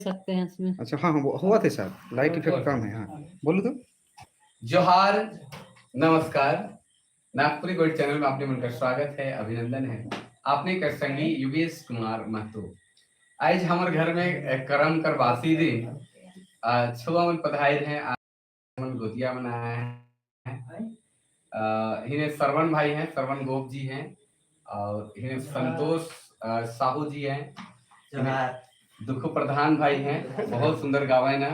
सकते हैं इसमें। अच्छा, हाँ हाँ, वो हुआ थे शायद, लाइट इफेक्ट कम है। हाँ, बोलो तो। जोहार, नमस्कार। नागपुरी गोल्ड चैनल में आपने मन का स्वागत है, अभिनंदन है। आपने कर संगी युगेश कुमार महतो। आज हमारे घर में एक करम कर बासी दिन छुआ मन पधार हैं, आज मन गोतिया मनाया है। हिने सरवन भाई हैं, सरवन गोप जी हैं और हिने संतोष साहू जी हैं, दुख प्रधान भाई हैं। बहुत सुंदर गावे ना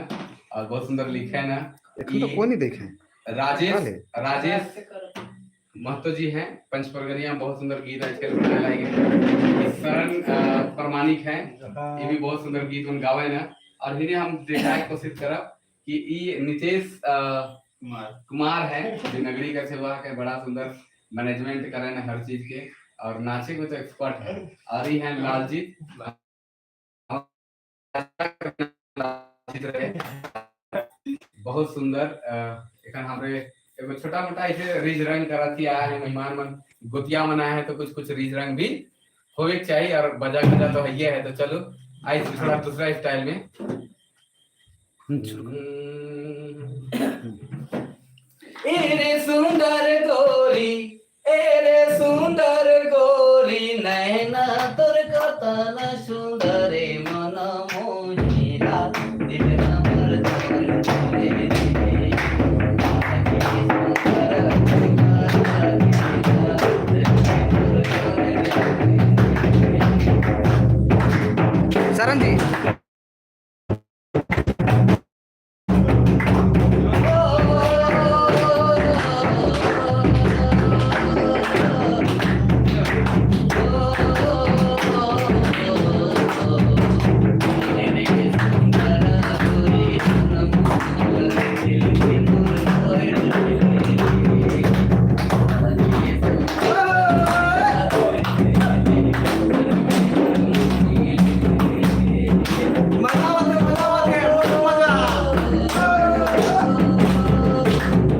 और बहुत सुंदर लिखे ना। एखन तो कोई नहीं देखे। राजेश चाले। राजेश महतो जी हैं, पंचपरगनिया, बहुत सुंदर गीत आजकल बनाए लाएंगे। शरण प्रमाणिक हैं, ये भी बहुत सुंदर गीत उन गावे ना। और इन्हें हम दिखाए की कोशिश करब कि ये नितेश कुमार हैं, जो नगरी का सेवा के बड़ा सुंदर मैनेजमेंट करें ना हर चीज के और नाचे को तो एक्सपर्ट है। और ये हैं लालजीत, लालजीत रहे, बहुत सुंदर। एखन हमरे एगो छोटा मोटा ऐसे रिज रंग कराती आया है मेहमान मन गोतिया मनाया है, तो कुछ कुछ रिज रंग भी होवे के चाहिए और बजा बजा तो है है। तो चलो, आज थोड़ा दूसरा स्टाइल में। शुरू करो। एरे सुंदर